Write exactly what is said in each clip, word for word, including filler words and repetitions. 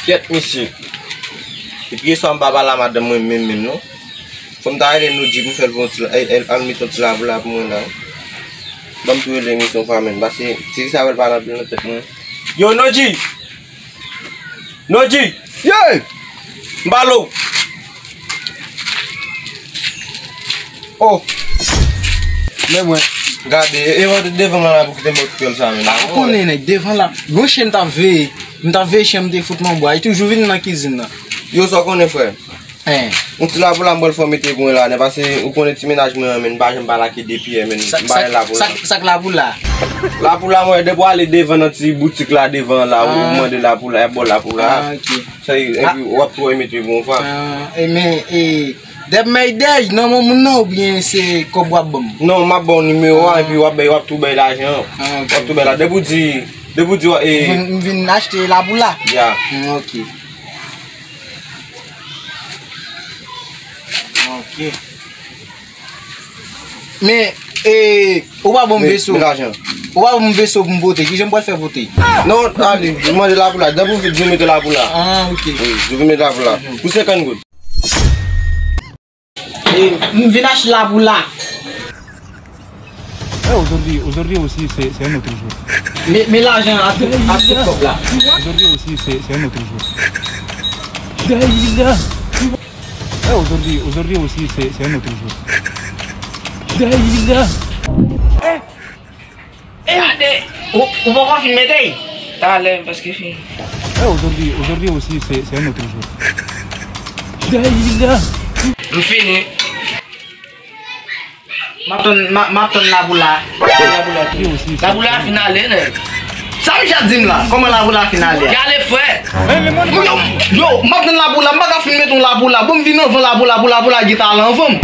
Kèt, mesye. Depi yèswa m pa pale a madanm mwen menm, menm, non. Fò m ta rele Nodji pou m fè l fè yon ti, al, al, al met yon ti lapoula pou mwen la. Ban m tou rele misye yon fwa menm. Paske ti sa fè l pale anpil nan tèt mwen. Yo, Nodji! Nodji! Ye! M pale w! Oh! Men mwen. Gade, e, e, devan mwen la pou kite m okipe l sa menm. A, ou konnen, nèg, devan la. Gon chen m t ap veye. M t ap veye chen m te fout manbo a. Li toujou vin nan kizin nan. Yo, sa w konnen, frè? Hein. Yon ti lapoula m pral fè w mete pou mwen la, nèg, paske ou konnen ti mennaj mwen an, men, m pa janm pa lage de pyè, men, m pa gen lapoula. Sa, sa, sa k lapoula? Lapoula, mwen, depi w ale devan nan ti boutik la, devan la, ou mande lapoula, y ap ba w lapoula. Ah, ok. Sa, epi w ap tou remete pou yon fwa. Ah, e men, e, Dèb Maydèy, nan men moun nan oubyen se kòb w ap ban m? Non, m ap ba w nimewo a, epi w ap bay, w ap tou bay lajan an. Ah, ok. W ap tou bay la. Depi w di, depi w di, e, m vin, m vin achte lapoula? Ya. Mm, ok. Ok. Men, e, ou pa ban m veso. Men, men lajan. Ou pa ban m veso pou m pote. Kijan m pral fè pote? Non, ale, mande lapoula. Depi w vin, di w mete lapoula. Ah, ok. Wi, di w vin mete lapoula. Pou senkant goud. E, m vin achte lapoula. Eh, aujourd'hui, aujourd'hui aussi, c'est, c'est un autre jour. Men, men lajan ak tout, ak tout kòb la. Aujourd'hui aussi, c'est, c'est un autre jour. Eh, aujourd'hui, aujourd'hui aussi, c'est, c'est un autre jour. Gade, ou, ou poko fin mete? Talè, paske fini. Eh, aujourd'hui, aujourd'hui aussi, c'est, c'est un autre jour. M fini. M ap tann, m ap, m ap tann lapoula. Lapoula fin ale, nèg. Sa misye ap di m la? Kòman lapoula fin ale a? Li ale, frè. Yo, yo, m ap tann lapoula, m pa ka fin mete yon lapoula. Bon, m vin anvan lapoula, pou lapoula gen talan anvan m.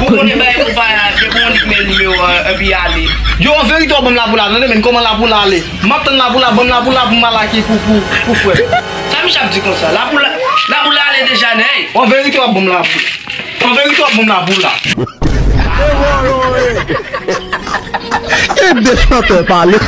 Ou konnen bagay pou pa, se pou yon lik men nimewo a, epi ale. Yo, an verite, w ap ban m lapoula, tande, men kòman lapoula ale? M ap tann lapoula, ban m lapoula pou m al achte pou, pou, pou frè. Sa misye ap di konsa? Lapoula, lapoula ale deja, nèg. An verite, w ap ban m lapoula. An verite, w ap ban m lapoula. E de chantè pale.